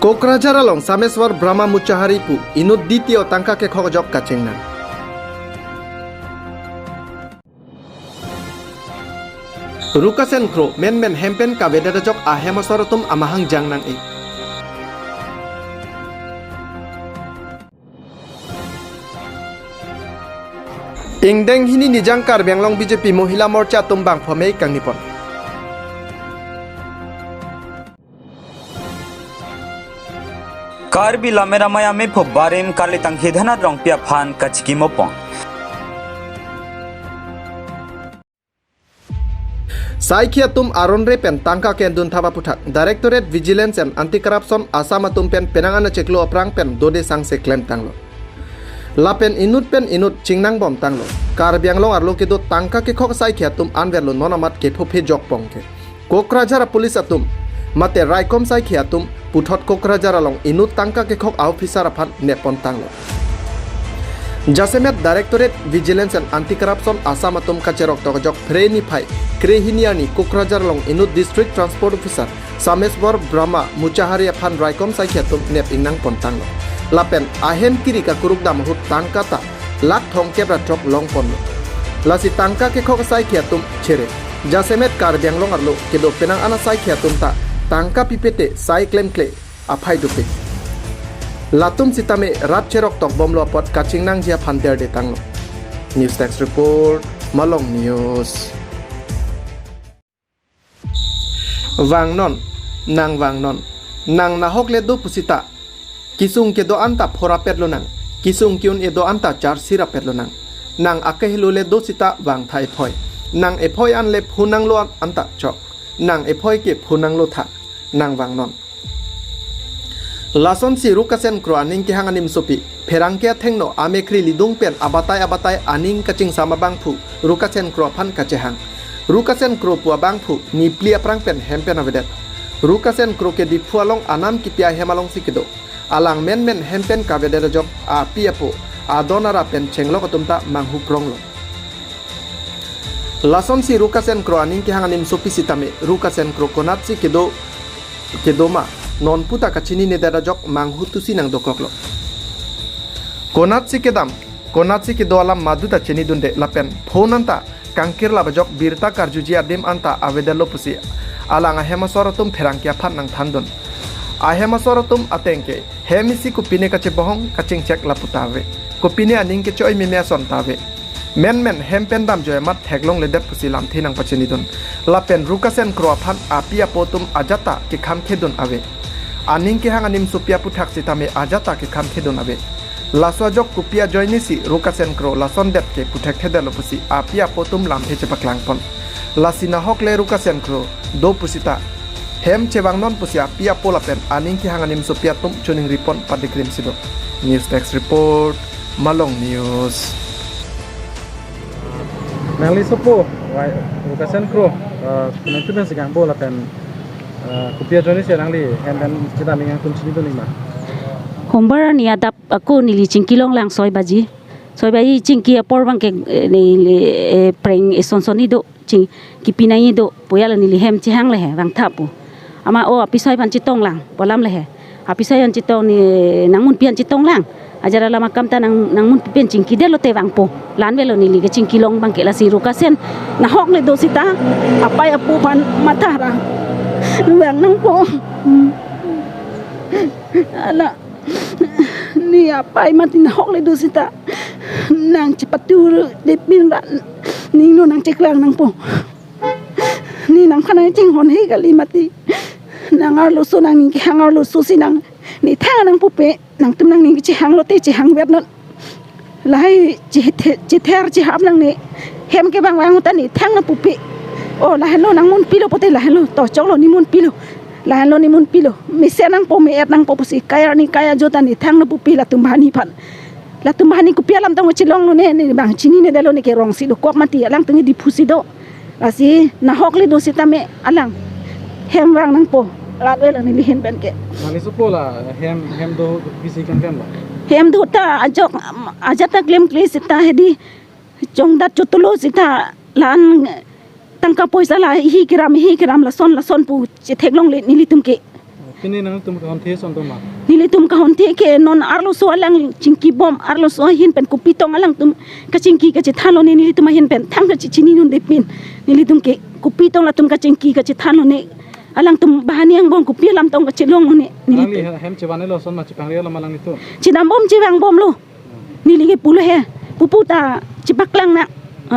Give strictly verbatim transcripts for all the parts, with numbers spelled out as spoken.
Kokrajhar along Sameswar Brahma Muchahari pu inut D T O tangka kekhok ajok kachingnang. Rukasen Kro menmen hem pen kavedet ajok ahem asor atum amahang jangnang-e. Ingdeng hini nijang Karbi Anglong B J P Mohila Morcha atum bangphomei kangnipon. Karbi Lammet Amei amepho Barim Karli Tangkhidhanat Rongpi aphan kachikimo pon. Saikhi atum aron re pen tangka kendun thap aputhak Directorate Vigilance and Anti-Corruption Assam atum pen penang an achiklo aphrang pen dode sangse klemtanglo. Lapen inut pen inut chingnang bomtanglo. Karbi Anglong arlo kedo tangka kekhok saikhi atum anverlo non amat kephophe jok pongke. Kokrajhar police atum mate raikom saikhi atum puthot Kokrajhar along inut tangka kekhok a-officer aphan neppontanglo. Jasemet Directorate Vigilance and Anti-Corruption Assam atum kacherok tok ajok Phre niphai krehini arni Kokrajhar along inut District Transport Officer Sameswar Brahma Muchahari aphan raikom saikhi atum nep ingnang pontanglo. Lapen ahem kiri kakuruk dam ahut tangka ta lakh thomkep ra throk longponlo. Lasi tangka kekhok saikhi atum chere. Jasemet Karbi Anglong arlo kedo penang an asaikhi atum ta tangka pipete sai klemkle aphai dopik. Latum sitame rat cherok tokbomlo apot kachingnangji aphan derde tanglo. News Desk Report, Malong News. Vangnon, nang vangnon. Nang nahok le do pusita. Kesung kedo anta phorapetlo nang. Kesung ke-un-e do anta charsirapetlo nang. Nang akehelo le do sita vangtha ephoi. Nang ephoi an le phunanglo an-, anta chok. Nang ephoi ke phunanglo tha. Nang vangnon. Lasonsi Rukasen Kro aning kehang animsopi, pherangke athengno amekri lidung pen abatai abatai aning kachingsam abangphu Rukasen Kro aphan kachehang. Rukasen Kro pu abangphu niphli aphrang pen hem pen avedet. Rukasen Kro ke Diphu along anam kipi ahem alongsi kedo. Alang menmen hem pen kavedet ajok api apo, adon ara pen chenglok atum ta manghu pronglo. Lasonsi Rukasen Kro aning kehang animsopi sitame Rukasen Kro konatsi kedo, kedo ma, non puta kachininedet ajok manghu tusi nangdokoklo. Konatsi kedam, konatsi kedo alam maduta chinidunde lapen phone anta kangkirlap ajok birta karjuji adim anta avedetlo pusi alang ahem asor atum pherangke aphan nangthandun. Ahem asor atum ateng ke hem isi kopine kachebohong kachingchek laputa ave. Kopine aning kechoi meme ason ta ave. Menmen hem pen damjoi amat theklongledet pusi lamthe nangpachinidun. Lapen Rukasen Kro aphan api apo atum ajat ta kekhamkhedun ave. Aning kehang animsopi aputhak sitame ajat ta kekhamkhedun ave. Laso ajok kopi ajoinesi Rukasen Kro lasondet ke puthekthedetlo pusi api apo atum lamthe chepaklangpon. Lasi nahok le Rukasen Kro do pusita hem chevangnon pusi api apo lapen aning kehang animsopi atum choningripon padikrimsi do. News Desk Report, Malong News. Nangli sopo, wai, Rukasen Kro, eh, nangtum pensi kangbo lapen, eh, kopi ajoinesi nangli hem pen chedam inghang atum chinidun ma? Hombar arni adap ako neli chingki longlang soi baji. Soi baji chingki apor abangke, eh, neli, eh, preng eson son ni do. Ching, kipi nangji do, pu ya la neli hem chehang le he, vangtha pu. Amat o apisai aphan chetonglang, pu alam le he. Apisai aphan chetong ni nangmunpi aphan chetonglang. Ajat alam akam ta nang, nangmunpi pen chingkidetlo te vangpo. La-an avelo neli ke chingki long abangke lasi Rukasen. Nahok le do sita, apei apo aphan matha ra. Vang nangpo. Ala. Ne apei mati nahok le do sita. Nang chepatu de pin ra. Ningno nangcheklang nangpo. Ne nangphan nangchinghon he kali mati. Nang arloso nangning kehang arloso si nang. Ne thang nangpupe. Nangtum nangning kechehang lote chehang vet non. Lahai chethe-, chether chehap nangne. Hem kevang vang ta ne thang nangpupe. O lahenlo nangmunpilo pote lahenlo. To choklo ne munpilo. Lahenlo ne munpilo. Mesen nangpo me-et nangpo pusi. Kai arni kai ajo ta ne thang nangpupe latum banghini aphan. Latum banghini kopi alam tong chelonglo ne, ne bang chininedetlo ne kerongsi dokok mati alangtum Diphu si do. Lasi nahok le do sitame alang. Hem vang nangpo. Rat avelo neli hem pen ke. Nangli sopo la hem, hem do pisi klemklem la? Hem do ta ajok, ajat ta klemkle sita hedi. Chongdat chotlo sita la-an tangka poisa la hi kiram hi kiram lason lason pu chetheklongle nelitum ke. Pini nangtum kahon the ason doma? Nelitum kahon the ke non arloso alang chingki bom, arloso ahin pen kopi tong alangtum kachingki kachethanlo ne, nelitum ahin pen thang kachechini non depin. Nelitum ke kopi tong latum kachingki kachethanlo ne. Alangtum bahani angbong kopi alam tong kachelong ne. Alangli nelitum hem chevan-elo ason ma chepangri-elo ma alanglitum? Chedam bom chevang bomlo. Neli ke pulo he, pupu ta chepaklang na,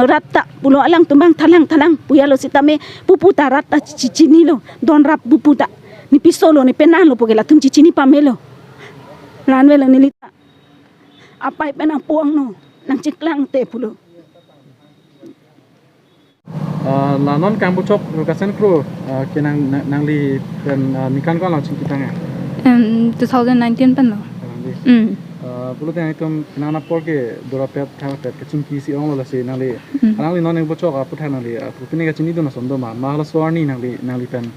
rat ta pulo alangtum bang thalang thalang pu-elo sitame, pupu ta rat ta chechinilo, don rap pupu ta. Ne piso lo, ne penang lo pu ke latum chechini pamelo. Ran avelo neli ta. Apai pen nangpu-ang no, nangcheklang te pulo. Ah, la non kangbuchok Rukasen Kro, ah, ke nang, nang, nangli pen, ah, ningkan ko-an lo chingki tang ya? Em, two thousand nineteen pen lo. Nangli. Mm. Ah, pulote nangtum nang apor ke dorapet thangpet kachingki si onglo lasi nangli. Mm. Alangli non nangbuchok aputhak nangli, ah, kopine kachinidun ason doma? Ma halaso arni nangli, nangli pen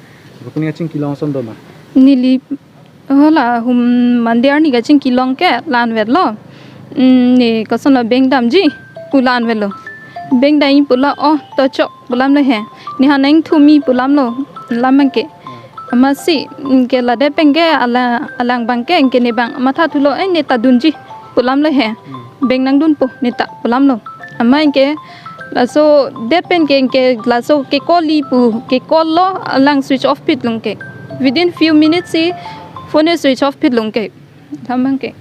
kopine kachingki long ason doma? Neli hala hum Monday arni kachingki long ke la-an avelo. Mm, ne koson lo beng damji pu la-an avelo. Beng dam pulo, oh, to chok pu alam lo he. Ne ha nangthumi pu alam lo, alam abang ke. Amatsi, mm, ke ladak pen ke ala, alang abang ke, ke ne bang matha thulo, eh, ne ta dunji pu alam lo he. Hmm. Beng nangdunpo ne ta pu alam lo. Amat ke laso det pen ke, ke laso ke call-i pu, ke call lo, alang switch off phit long ke. Within few minutes si phone switch off phit long ke. Alam abang ke.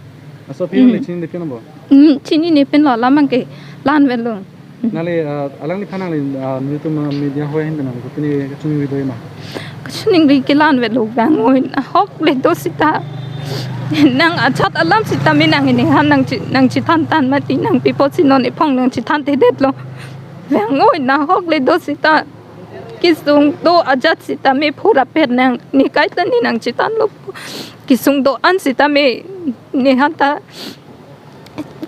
Laso aphi, hmm, nangli chinine pen lo bo? Hmm, chinine pen lo, alam abang ke la-an avelo. Nangli, ah, alangliphan nangli, ah, nelitum, ah, media hoi ahin pen nangli kopine kachingri do ma? Kachiningri ke la-an avelo, vang-oi, nahok le do sita. Nang ajat alam sitame nang ini han nangche, nangchethan tang mati, nang pi apotsi non ephong nangchethan thedetlo. Vang-oi, nahok le do sita. Kesung do ajat sitame phura pen nang, ne kaita ne nangchethanlo. Kesung do-an sitame ne han ta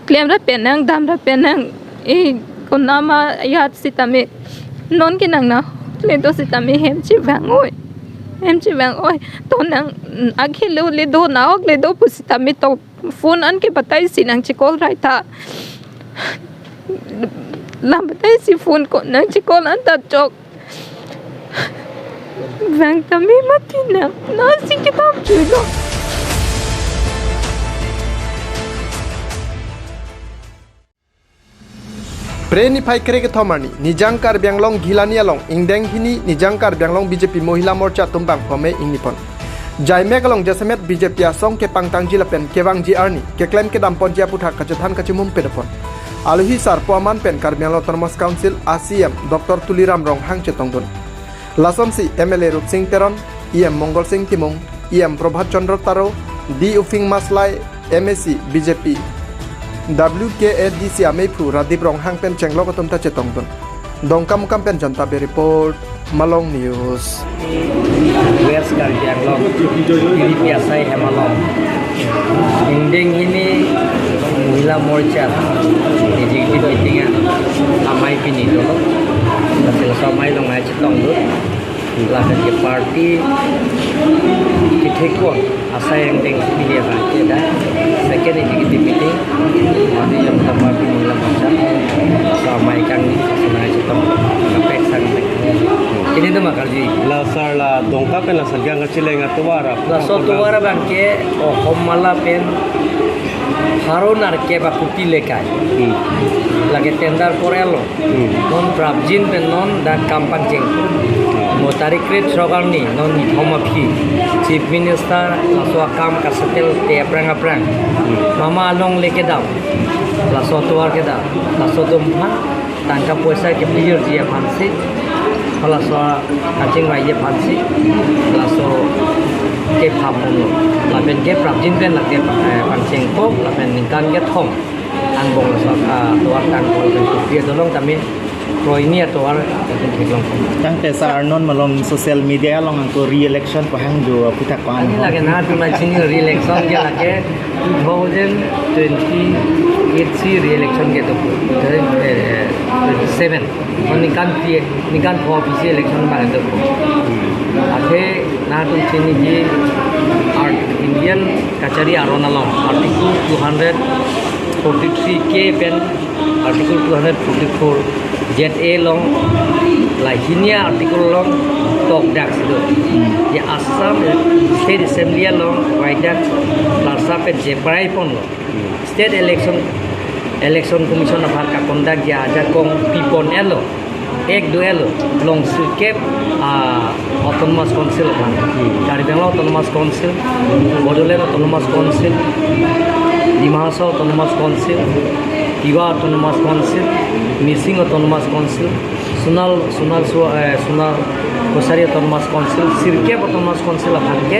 klem ra pen nang, dam ra pen nang, eh, konama ajat sitame. Non ke nang nahok le do sitame hem chevang-oi. Hem chevang-oi. To nang, mm, akhelo le do, nahok le do pu sitame to phone an ke batai si nangche-call rai ta. La batai si phone ko nangche-call an ta chok. Vang tame mati nang. Nasi kedam chuilo. Phre niphai krekethom arni, Nijang Karbi Anglong Gilani along, ingdeng hini Nijang Karbi Anglong B J P Mohila Morcha atum bang pame ingnipon. Jaimek along jasemet B J P asong kepangtangji lapen kevangji arni, keklem kedamponji aputhak kachethan kachimum pedopon. Alohi sarpo aman pen Karbi Anglong Autonomous Council a C E M Doctor Tuliram Ronghang chetongdun. Lasonsi M L A Rupsing Teron, E M Mongol Sing Timung, E M Prabhat Chandra Taro, D Uphing Maslai, M A C B J P, W K A D C ameiphu Radip Ronghang pen chenglok atum ta chetongdun. Dongkamukam pen Janta Be report, Malong News. West Karbi Anglong, T D P asai hem along. Ingdeng hini Mohila Morcha executive meeting a amei pini dolo. Laso amei along nangchetongdun. Lapen ke party kethekon asai angdeng sini dia bang ke dak second executive meeting. Mati yang pertama di Mohila Morcha. Laso amei kangni, laso nangchetong. Kapek sang pek. Kini tu makarji. La sar la Dongka pen la Sirgang kacheleng atovar. Laso atovar abang ke, oh, Homala pen pharo nerkep akuti lekai. Hmm. Lake tender korelo. Hmm. Non prapjin pen non dak kam pangcheng. Mo tarik krethrok arni non nithom aphi Chief Minister laso akam kasettle te aphrang aphrang. Hmm. Mama along le kedam. Laso atovar kedam. Laso atum aphan tangka poisa kepajirji aphansi. Halaso kachingvaiji aphansi. Laso kepha ponlo. Lapen ke prapjin pen lake, eh, pangchengpo. Lapen ningkan kethom angbong laso, ah, atovar tangkol pen kopi adolong tame kroini atovar pen theklong. Tangte sir, non malom social media along angko re-election pahang jo aputhak ko-an? Ani lake nangtum chini re-election ke lake two thousand twenty-eight si re-election kedo, eh, eh, twenty-seven. Ningkan phi-, ningkan pho aphi si election bang do. Athe nangtum chiniji art Indian kachari aron along Article two hundred forty-three K pen Article two hundred forty-four Z A along, lahini article along tokdak si do. Hmm. Ya Assam State Assembly along waidak larsa pen jeprai ponlo. Hmm. State Election, Election Commission aphan kakondak ya ajakong pipon-etlo. Ek do-etlo, long sirkep, ah, Autonomous Council aphan. Hmm. Karbi Anglong Autonomous Council, Bodoland Autonomous Council, Dima Hasao Autonomous Council, Tiwa Autonomous Council, Mising Autonomous Council, Sonal, Sonal Sua-, eh, Sonal Kachari Autonomous Council, sirkep Autonomous Council aphan ke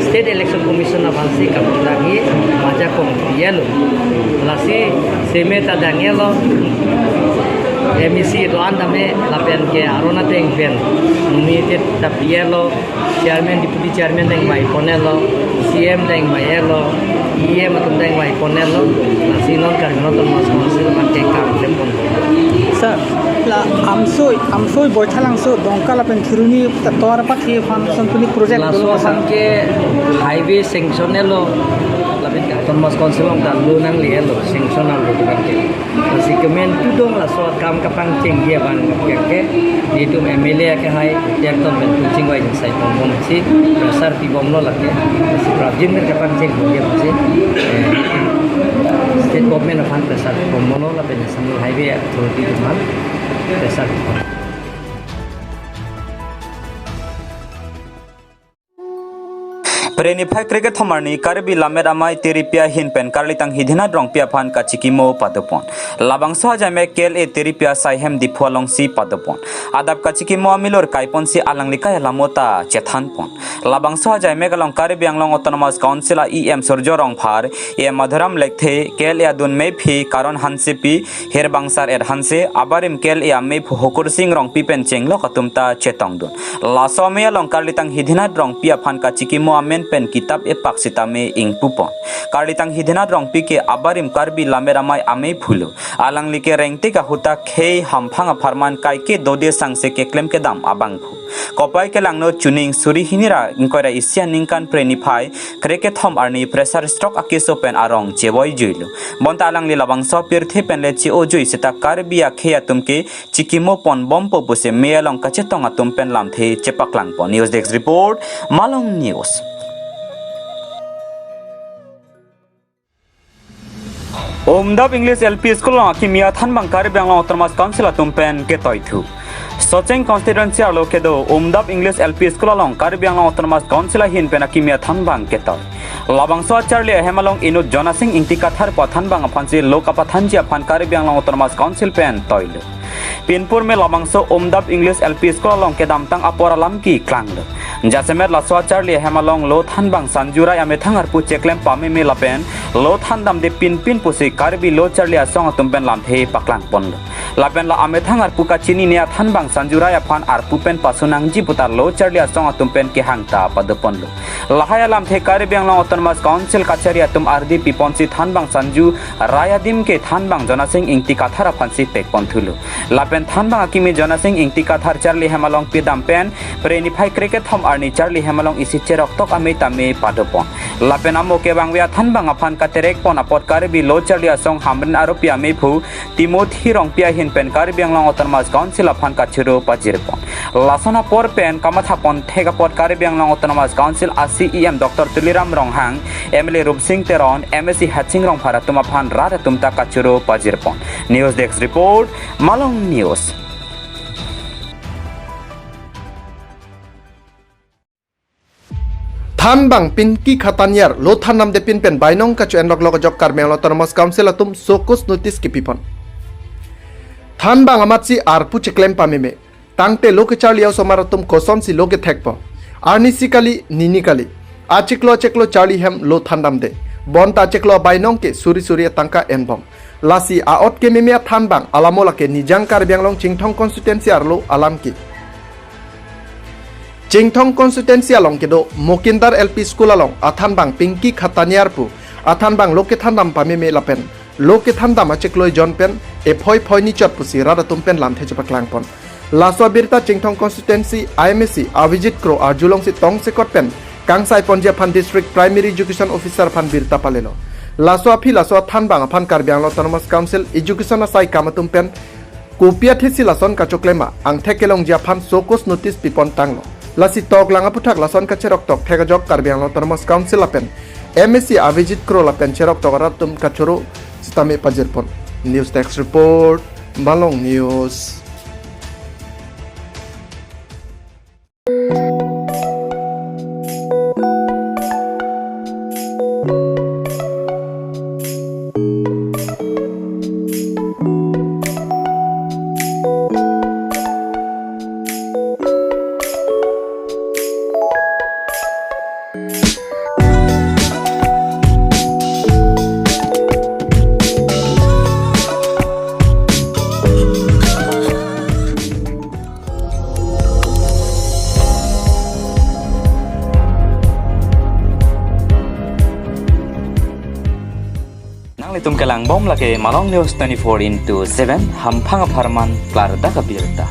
State Election Commission aphan si kakondak ajakong pi-etlo. Lasi seme ta dang-etlo. M A C do-an tame lapen ke aron ateng pen nominated ta pi-etlo. Chairman, deputy chairman dang mai pon-etlo, C M dang mai-etlo, E M atum dang mai pon-etlo. Lasi non Karbi Anglong Autonomous Council aphan ke kam klem pon. Sir, la amsoi, amsoi Boithalangso Dongka lapen Kheroni ta tovar pathi aphan son puni project laso dolo asan aphan ke highway sanction-etlo, lapen ke Autonomous Council along ta lo nangle-etlo, sanction alo dukan ke. Lasi kemen tudong laso akam kapangchengji abang ke, ke, nelitum M L A ke hai, tiang ton pen kuching wai jingsai pon bomsi, pressure pibomlo lake, lasi prapjin pen kapangcheng bomji si, eh, state government aphan pressure pibomlo lapen National Highway Authority atum aphan pressure pibom. Pre niphai krekethom arni Karbi Lammet Amei Teripi ahin pen Karlitang Hidhinat Rongpi aphan kachikimo padopon. Labangso ajaimek K L A Teripi asaihem Diphu alongsi padopon. Adap kachikimo amilur kaiponsi alangli kai alamo ta chethanpon. Labangso ajaimek along Karbi Anglong Autonomous Council a E M Surjya Rongphar, E M Madhuram Lekthe, K L A adun meiphi Karon Hansepi, Hirbangsar et Hanse, abarim K L A ameiphu Hukur Sing Rongpi pen chenglok atum ta chetongdun. Laso amei along Karlitang Hidhinat Rongpi aphan kachikimo amen pen kitap epak sitame ingpupon. Karlitang Hidhinat Rongpi ke abarim Karbi Lammet Amei ameiphulo. Alangli ke rengtik ahuta khei hamphang apharman kaike dode sangse keklem kedam abangphu. Kopai kelangno chuning suri hini ra ingkoi ra isi aningkan pre niphai krekethom arni pressure stroke akeso pen arong chevoijuilo. Bonta alangli labangso apirthe pen le che-ojui seta Karbi akhei atum ke chikimo ponbompo pusi mei along kachetong atum pen lamthe chepaklangpon. News Desk Report, Malong News. Umdap English L P School along akimi athanbang Karbi Anglong Autonomous Council atum pen ketoithu. Socheng constituency arlo kedo Umdap English L P School along Karbi Anglong Autonomous Council ahin pen akimi athanbang ketoi. Labangso acharli ahem along inut Jonasing Ingti Kathar pu athanbang aphansi lo kapathanji aphan Karbi Anglong Autonomous Council pen toilo. Pinpur me labangso Umdap English L P School along kedamtang apor alam keklanglo. Jasemet laso acharli ahem along lo thanbang Sanju Rai amethang arpu cheklem pameme lapen lo thandamde pinpin pusi Karbi lo charli asong atum pen lamthe paklangponlo. Lapen la amethang arpu kachinine athanbang Sanju Rai aphan arpu pen pasunangji puta lo charli asong atum pen kehang ta padoponlo. Lahai alamthe Karbi Anglong Autonomous Council kachari atum ardi piponsi thanbang Sanju Rai adim ke thanbang Jonasing Ingti Kathar aphansi pekponthulo. Lapen thanbang akimi Jonasing Ingti Kathar charli hem along pidam pen pre niphai krekethom arni charli hem along isi cheroktok amei tame padopon. Lapen amo kevangve athanbang aphan katerekpon apot Karbi lo charli asong Hamren aropi ameiphu Timothy Rongpi ahin pen Karbi Anglong Autonomous Council aphan kachoro pajirpon. Lason apor pen kamathapon thek apot Karbi Anglong Autonomous Council a C E M Doctor Tuliram Ronghang, M L A Rupsing Teron, M A C Haching Rongphar atum aphan rat atum ta kachoro pajirpon. News Desk Report, Malong News. Thanbang Pinky Khataniar lo thandamde pinpen bainong kacho-enlok lok ajok Karbi Anglong Autonomous Council atum show cause notice kepipon. Thanbang amatsi arpu cheklem pameme. Tangte lo kecharli a-osomar atum kosonsi lo kethekpo. Arnisi kali, nini kali. Achiklo achiklo charli hem lo thandamde. Bonta achiklo abainong ke suri suri atangka enbom. Lasi a-ot kememe athanbang alamo lake Nijang Karbi Anglong Chinthong constituency arlo alam ke. Chinthong constituency along kedo Mokindar L P School along athanbang Pinky Khataniar pu athanbang lo kethandam pameme lapen lo kethandam achiklo ejon pen ephoi phoi nichot pusi rat atum pen lamthe chepaklangpon. Laso abirta Chinthong constituency I M A C Avijit Kro arjulongsi tongsekot pen kangsaiponji aphan District Primary Education Officer aphan birta palelo. Laso aphi laso athanbang aphan Karbi Anglong Autonomous Council Education asaikam atum pen kopi athesi lason kachoklem ma angthek kelongji aphan show cause notice pipon tanglo. Lasi toklang aputhak lason kacheroktok thek ajok Karbi Anglong Autonomous Council lapen M A C Abhijit Kro lapen cheroktok arat atum kachoro sitame pajirpon. News Desk Report, Malong News. Nanglitum kelangbom lake Malong News twenty-four into seven, hamphang apharman klardak abirta.